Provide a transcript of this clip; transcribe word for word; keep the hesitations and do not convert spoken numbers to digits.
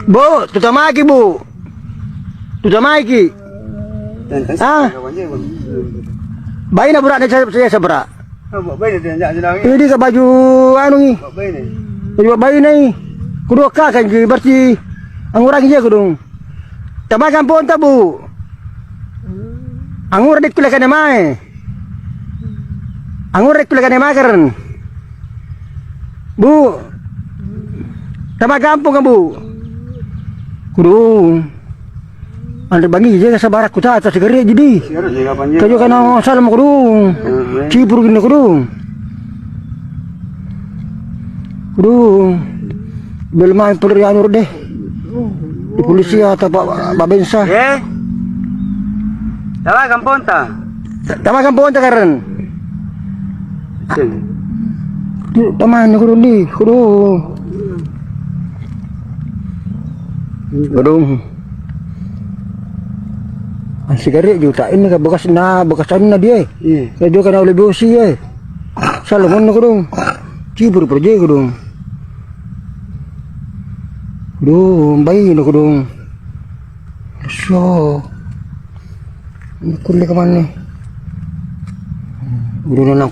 Bu, tutamaki, Bu. Tutamaiki. Ah? Baina bura'ne saya, saya sabara. Ini ka baju anu ni. Baju baina ni. Kudu kakang ji, berarti angurangi je kudung. Tamagang ponta, Bu. Angura dikku lekane mae. Angura dikku lekane mae karen. Bu. Tamagang ponga, Bu. Kudung. Anre bangi je sabarakku ta, ta sigare ji di. Kaju kana salam kudung. Cipuru gini kudung. Kudung. Bel main pole ri anu deh. Di polisi atau Pak Babensa. Eh? Tamagang ponta. Tamagang ponta karen. Tuh, tamana kudung di, kudung. Kudung. Ansigare juta ini ka bekas na, bekas anunna dia. Iya. Ka juga na oleh bosi, eh. Salomonno kudung. Ciburu perje kudung. Kudung, baino kudung. So. Kulle kamanne. Kudung nang